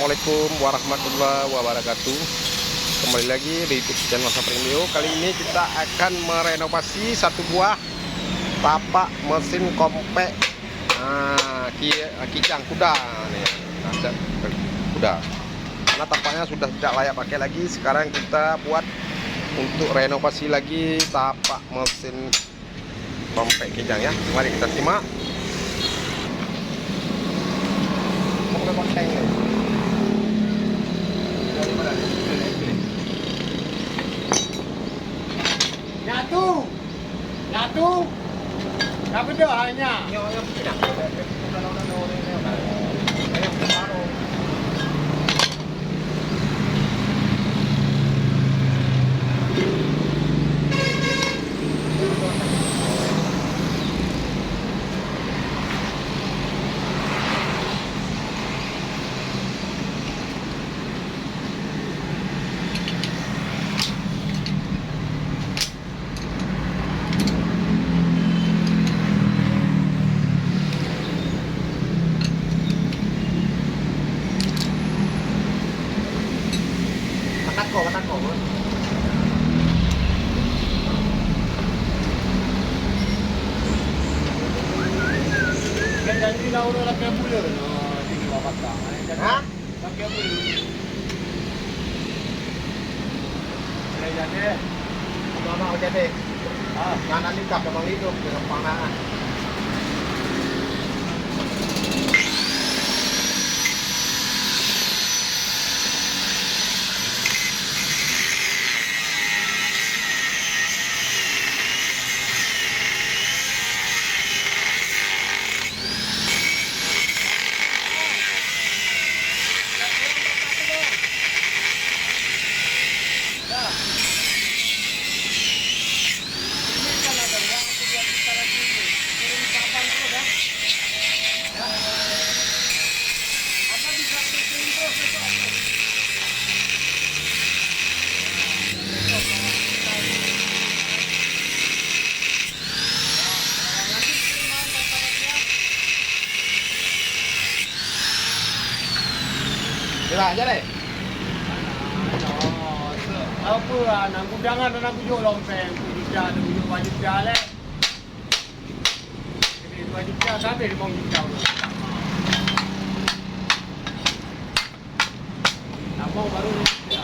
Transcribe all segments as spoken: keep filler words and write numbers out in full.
Assalamualaikum warahmatullahi wabarakatuh. Kembali lagi di YouTube channel Sapri Neo. Kali ini kita akan merenovasi satu buah tapak mesin compact, ah, ki-, kijang kuda ni. Nah, kuda. Karena tapaknya sudah tidak layak pakai lagi, sekarang kita buat untuk renovasi lagi tapak mesin compact kijang ya. Mari kita simak. Nyatu. Nyatu. Nyatu dah hanya. Patako, patako. Kan janji lah orang lapan bulan. Oh, sini awak patah. Ha? Pakai apa dulu? Boleh jadi. Mama jadi. Ah, nak, nak nikah memang hidup dengan panah. Jelas, jelas. Apa, ah, nak gudang ada nak bujuk lompeng, bujuk juta, ada bujuk dua juta leh. Jadi dua juta, habis lima juta. Nama baru dua juta.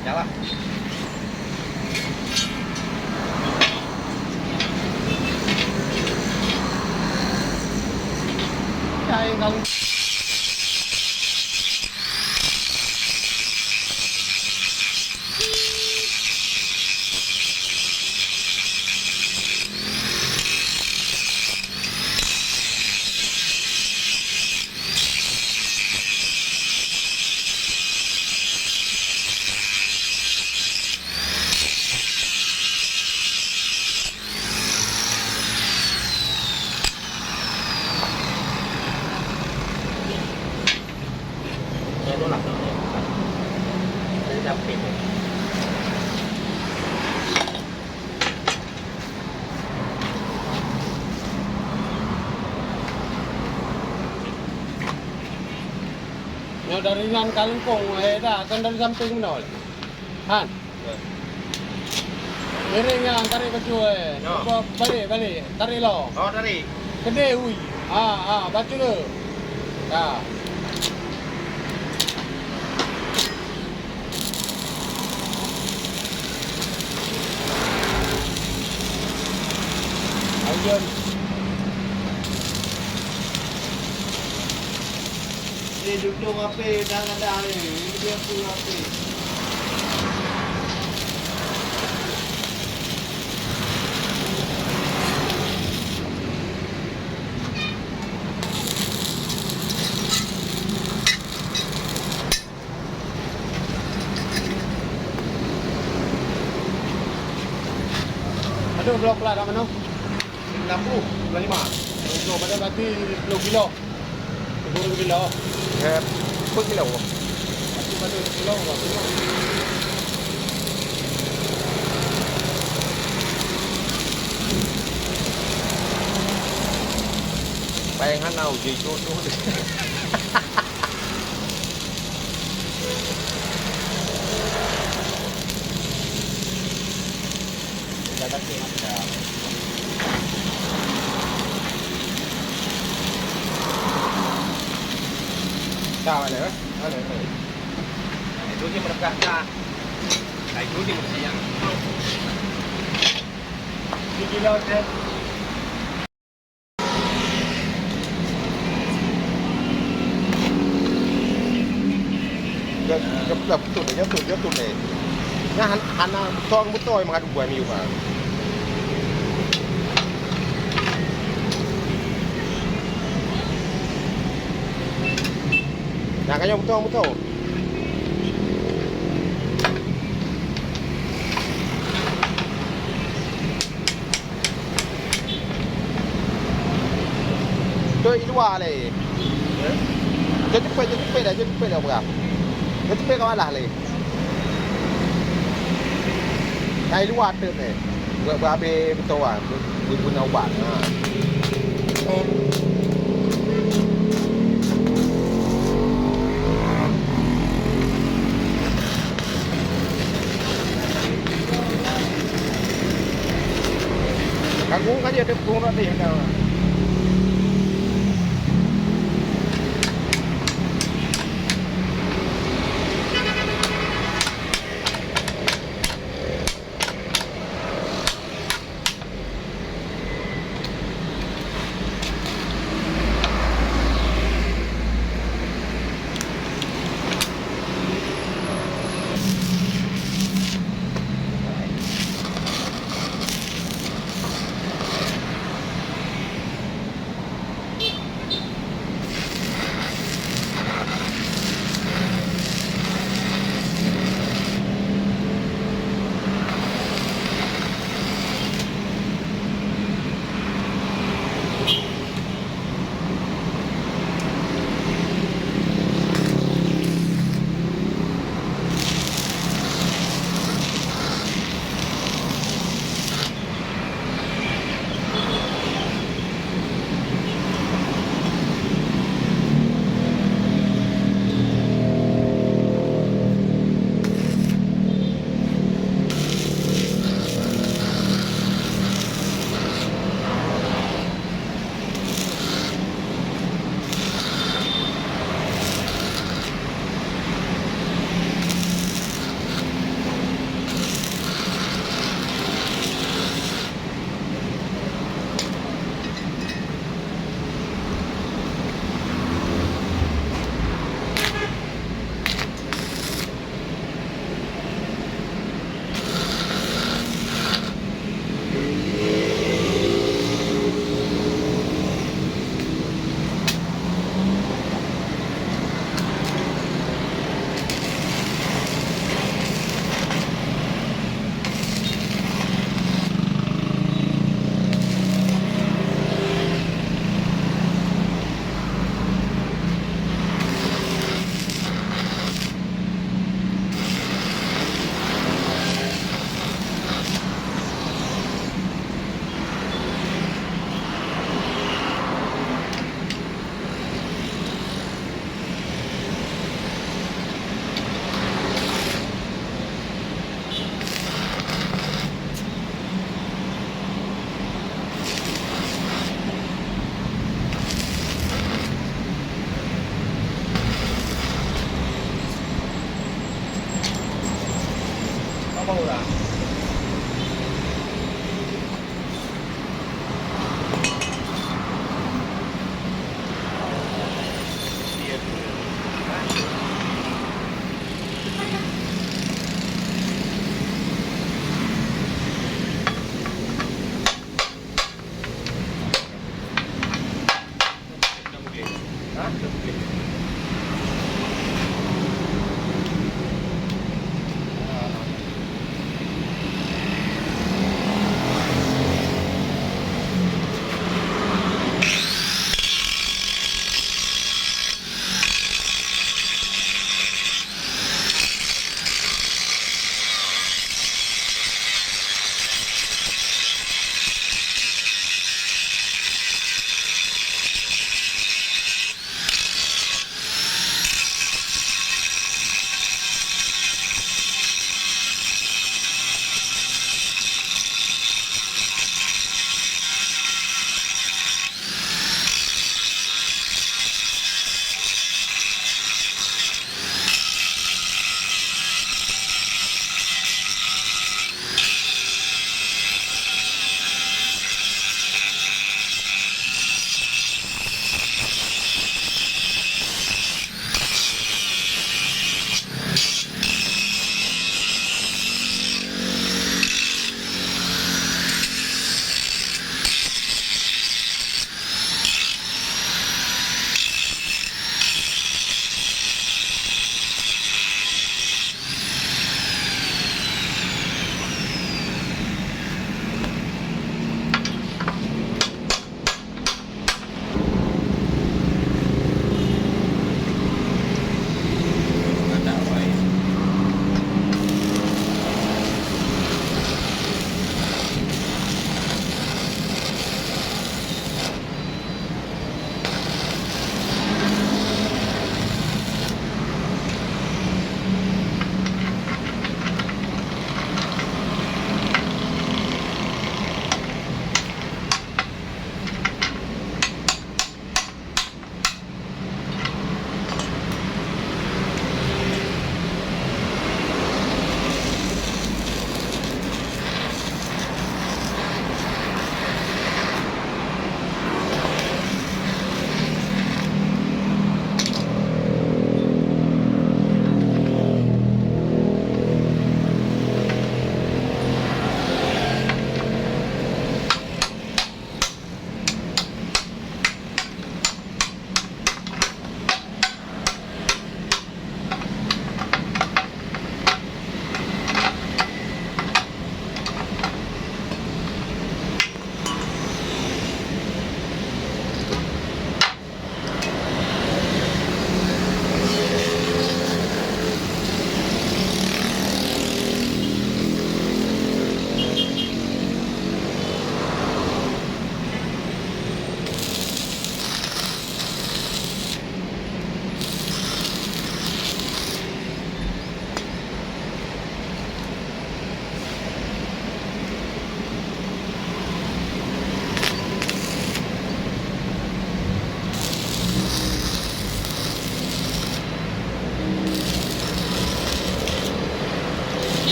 Jalan. Dari nan ka lengkong, eh, dah, kan dari samping meunoe. Han. Miring nyan, tarik baju, eh. Yo. Apa, balik, balik. Tarik lo. Oh, tarik. Keudeh, ui. Ha, ha, bacut tu. Ya. Ayo. Ni dudong ape dah ada ni. Ni dia pun ape. Aduh, blok pula dah mana? Enam puluh, dua lima. Dua puluh, pada berarti sepuluh kilo. Sepuluh kilo. Eh, sepuluh kilo. Berarti pada sepuluh, dua puluh. Bayang hana uji jodoh. Ka balik, eh? Balik, balik. Itu dia meregah dah. Nah, itu dia mesti yang. Ini kilo, Dek. Jatuh, jatuh, jatuh, jatuh, jatuh, eh. Nah, han-, hana beutôi, beutôi meuhadap buah miyup, ah. Nah, kanyang beutôi, beutôi. Doi i luwa lé. Ya. Jeuet ceupet, jeuet ceupet dah, jeuet ceupet dah, peugah. Jeuet ceupet ka malah lé. Nah, i luwa teuk lé. Buat, buat habéh beutôi wan, bu-, bu-, guna ubat. Ha. Ka gong ka jeuet, teupeugong rot deh, nah.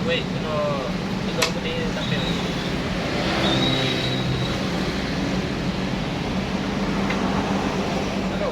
Baik, keunoe, keunoe meunan sampai. Halo.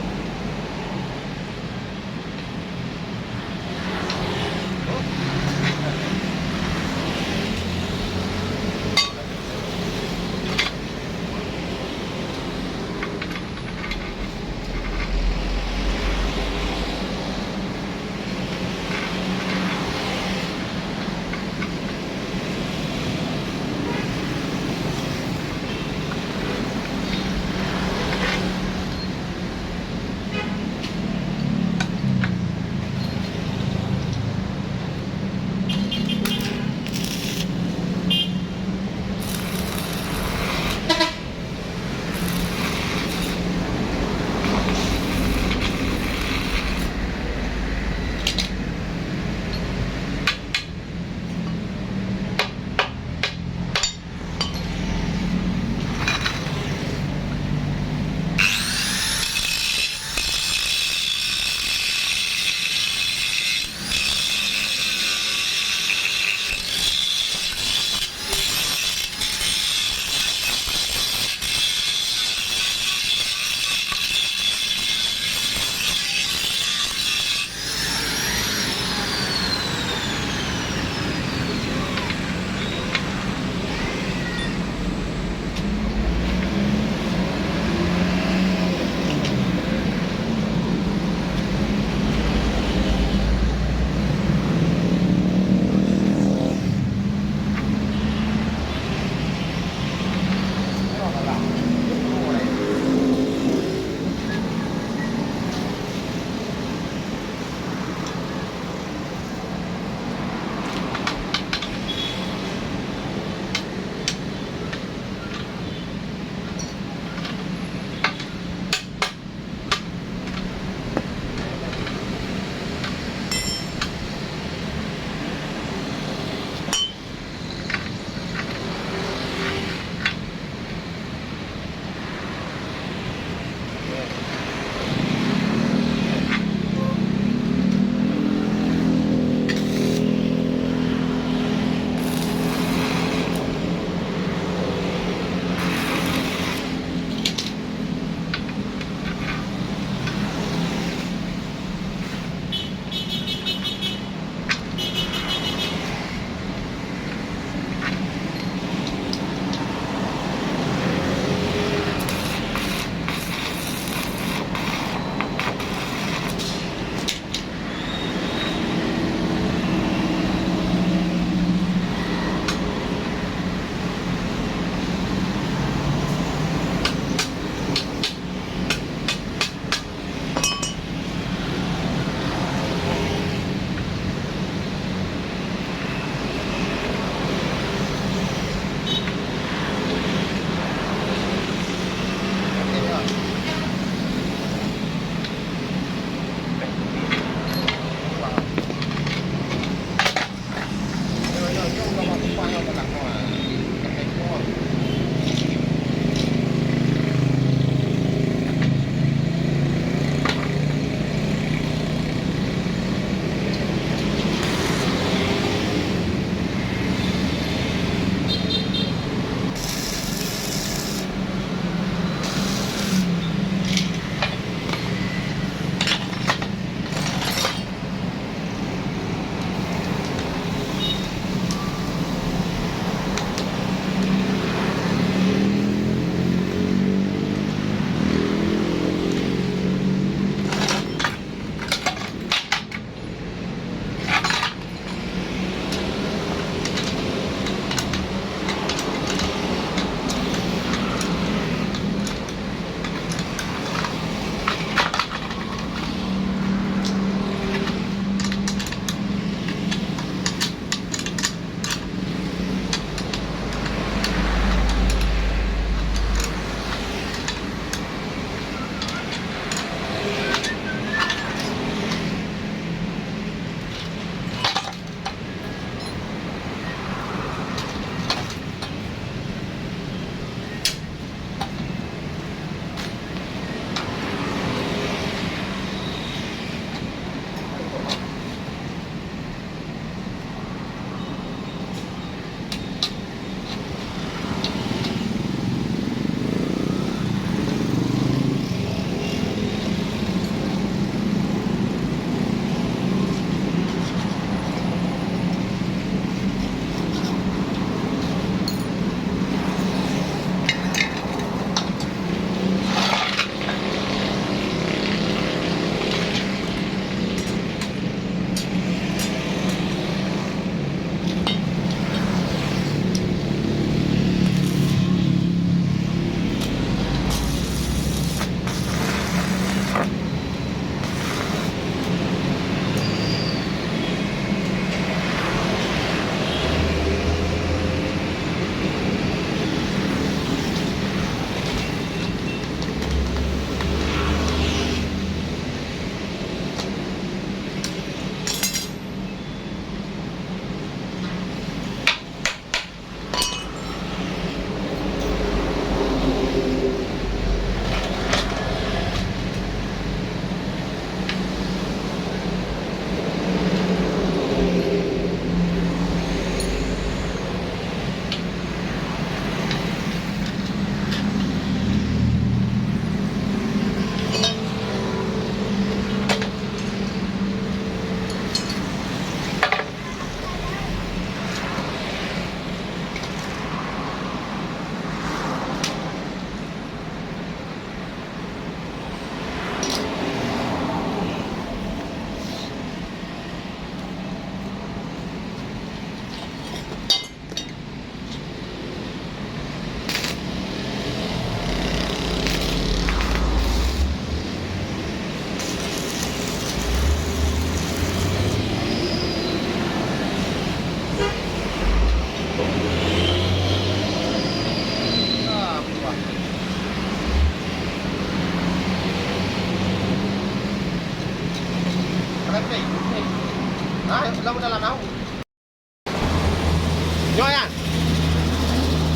Nyoe nyan.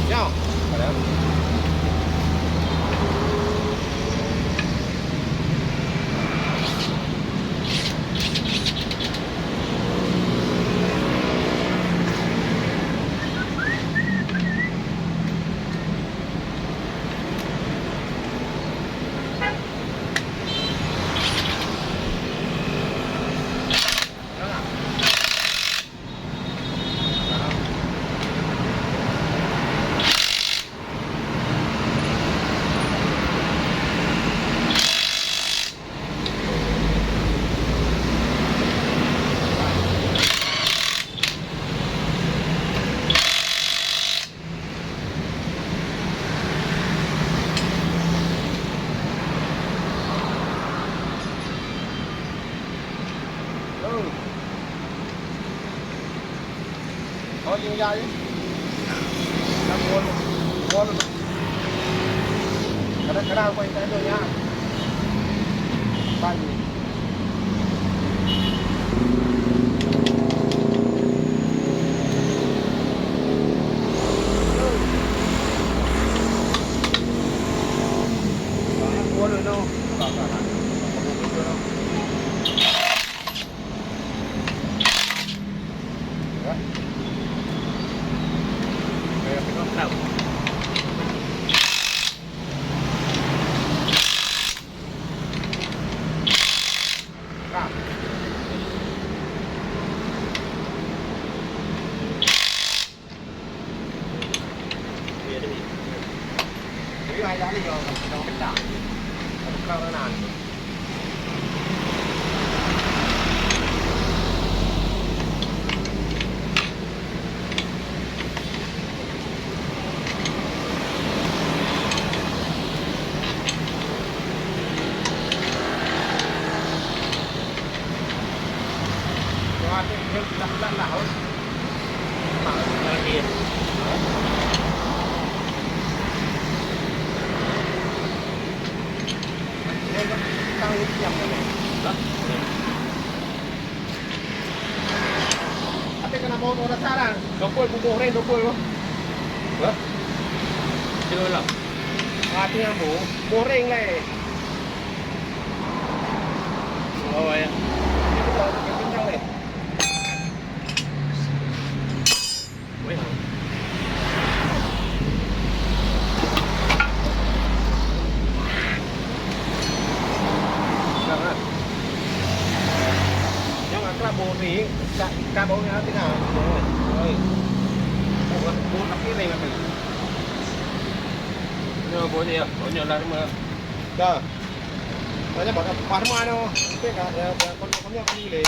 Nyoe. Oh, tinggal je. Nak pol, pol. Kadang-kadang aku tak tahu ya. Pagi. Tapi kena bawa orang sarang. Dokol bubuh reng dokol. Hah? Sila lah. Hati yang bu, boring leh. Oh ya. Kencang leh. Jangan. Jangan kelabur ni, tak, tak bau yang hati dah. Oi. Buat, buat nak kiri kan. Ni bau ni ya, bau ni lah rumah. Dah. Banyak banget. Parma no. Tapi enggak ya, ya, kon-, konnya kami leh.